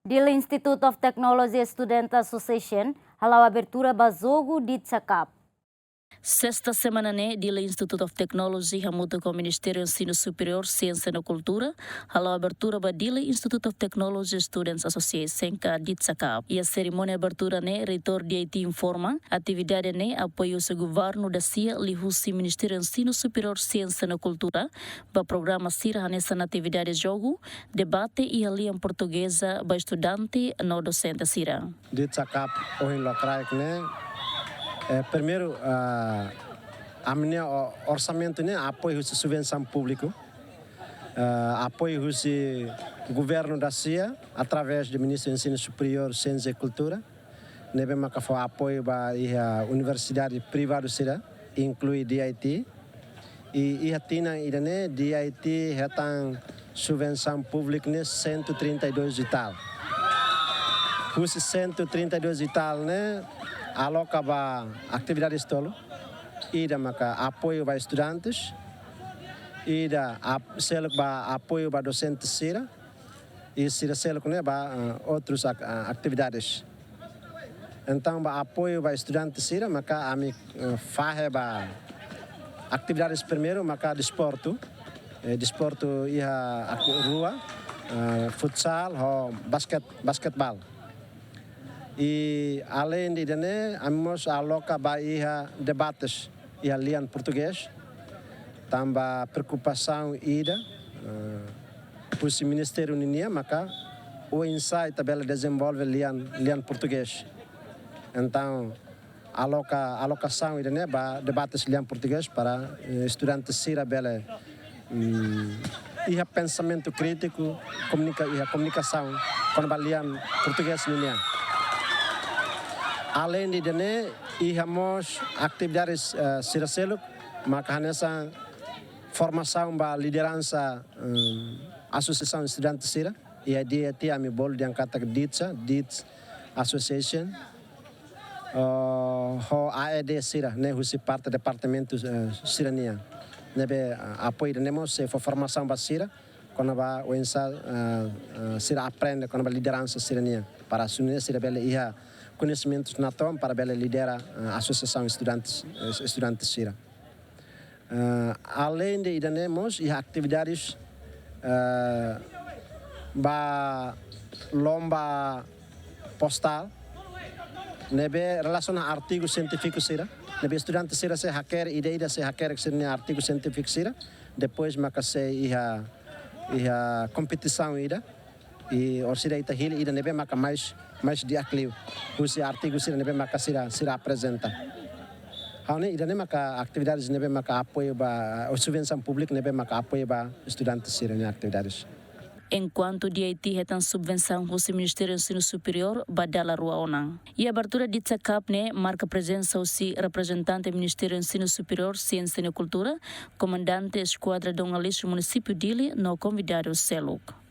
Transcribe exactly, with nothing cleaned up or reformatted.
Dili Institute of Technology Student Association hala'o abertura ba jogu Ditsa Cup. Sesta semana ne'e, Dili Institute of Technology hamutuk ho Ministériu Ensinu Superiór, Siénsia no Kultura hala'o abertura ba Dili Institute of Technology Students Association ka Ditsa Cup. Iha serimónia abertura ne'e, Reitór D I T informa, atividade ne'e apoiu husi governu dasia liuhusi Ministériu Ensinu Superiór, Siénsia no Kultura ba programa sira hanesan atividade jogu, debate iha lian portugeza ba estudante no dosente sira. Ditsa Cup ohin lokraik ne'e, eh, primeiru, ah, ami-nia o-, orsamentu ne'e apoiu husi subvensaun públiku, eh, apoiu husi governu dasia através de Ministériu Ensinu Superiór, Siénsia i Kultura, ne'ebé maka fó apoiu ba iha universidade privadu sira, inklui D I T. I iha tinan ida-ne'e D I T hetan subvensaun públiku ne'e cento e trinta e dois e tal. Husi cento e trinta e dois e tal ne'e aloka ba atividades tolu. Ida maka apoiu ba estudantes, ida ap-, seluk ba apoiu ba dosente sira, i sira seluk ne'e ba, eh, outras ak-, ah, atividades. Entaun, ba apoiu ba estudante sira, maka ami, eh, fahe ba atividades primeiru, maka desportu. Eh, desportu iha ak-, rua, eh, futsal, ho basket-, basquetebol. I além de ida-ne'e, ami mós aloka ba iha debates iha lian portugés, tanba preokupasaun ida, eh, husi ministériu ninian maka oinsá ita bele dezenvolve lian, lian portugés. Entaun, aloka, alokasaun ida-ne'e ba debates lian portugés para, eh, estudante sira bele, mm, iha pensamentu krítiku, komunika-, iha komunikasaun kona-ba lian portugés ninian. Além de ida-ne'e, iha mós atividades, eh, sira seluk, maka hanesan formasaun ba lideransa, eh, asosiasaun estudante sira, iha D I T ami bolu dehan katak DITSA, DITS Association, eh, ho A E D sira, ne'e husi parte departamentu, eh, sira-nian. Ne'ebé, eh, apoiu ida-ne'e mós sei fó formasaun ba sira, kona-ba oinsá, eh, eh, sira aprende kona-ba lideransa sira-nian. Para atu nune'e sira bele iha koñesimentus natoon para bele lidera, eh, asosiasaun estudantes, eh, estudantes sira. Eh, além de ida-ne'e mós iha atividades, eh, ba lomba postál, ne'ebé relasiona artigu sientífiku sira, ne'ebé estudante sira sei hakerek, ida-ida sei hakerek sira-nia artigu sientífiku sira, depois maka sei iha, iha kompetisaun ida, i orsida ita hili ida ne'ebé maka mais, mais di'ak liu husi artigu sira ne'ebé maka sira, sira aprezenta. Ha'u hanoin ida-ne'e maka atividades ne'ebé maka apoiu ba, ou subvensaun públiku ne'ebé maka apoiu ba estudante sira-nia atividades. Enkuantu D I T hetan subvensaun husi Ministériu Ensinu Superiór ba dala rua ona. Iha abertura DITSA Cup ne'e marka prezensa husi reprezentante Ministériu Ensinu Superiór, Siénsia no Kultura, komandante Eskuadra Dom Aleixo, munisípiu Dili, no konvidadu seluk.